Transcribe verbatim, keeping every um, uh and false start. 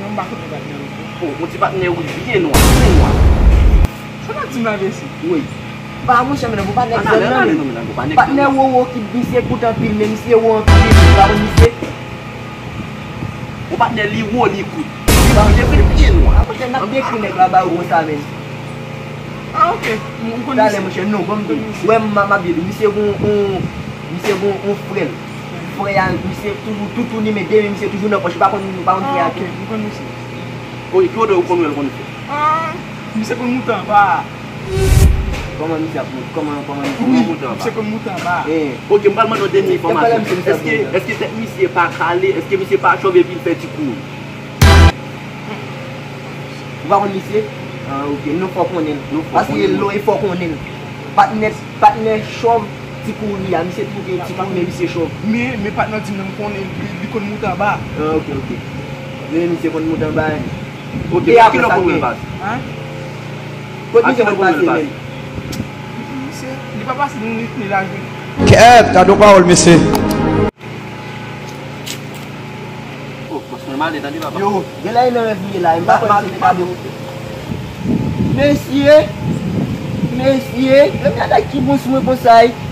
non, m pa konnen patnè w. Bon, yon ti patnè wi, byen nwa, byen nwa. Sa w ap di m la, mesye? Wi. Ba, monchè, men, ou pa nèg zòn nan, men. Patnè Wowo ki misye kout anpil, men misye wo anpil, ou pa konn misye? Yon patnè li wo, li kout. Li kout, li byen nwa. A, monchè, n ap dekri nèg la ba ou konsa, men. Ah, ok. M, m konn misye. Talè, monchè, non, ban m di w. Wè, m, m ap di w, misye gon, on, misye gon, on frè l. Frè a, misye toujou toutouni, men de men misye toujou nan pòch, li pa konn, li pa konn frè a tou. Ok, m konn misye. Ok, ki odè ou konn wè l konn fè? Ah, misye konn moute anba. Kòman misye ap moute? Kòman, kòman misye ap moute anba? Wi, misye konn moute anba. Eh. Ok, m pral mande yon dènye enfòmasyon. Èske, èske tèt misye pa kale? Èske misye pa chòv epi l fè ti kouri? Ou pa konn misye? Ah, ok. Nou fò konnen l. Nou fò konnen l. Paske lo e fò konnen l. Patnè, patnè chòv ti kouri a. Misye twouve ti kouri, men misye chòv. Men, men patnè di m nan m konnen l, li, li konn moute anba. Ah, ok, ok. Men misye konn moute anba, en. Ok, e apre sa, ki lè w konn wè l pase? Hein? Kot misye konn pase, men? Misye, li pa pase nan lit, li lage. Kèt, gade yon pawòl, mesye. Oh, bòs mwen, m ale, tande papa. Yo, gen la e nan rèv m ye la, m pa konn si se kado. Mesye, mesye, yo gade ki bous mwen konsa, e.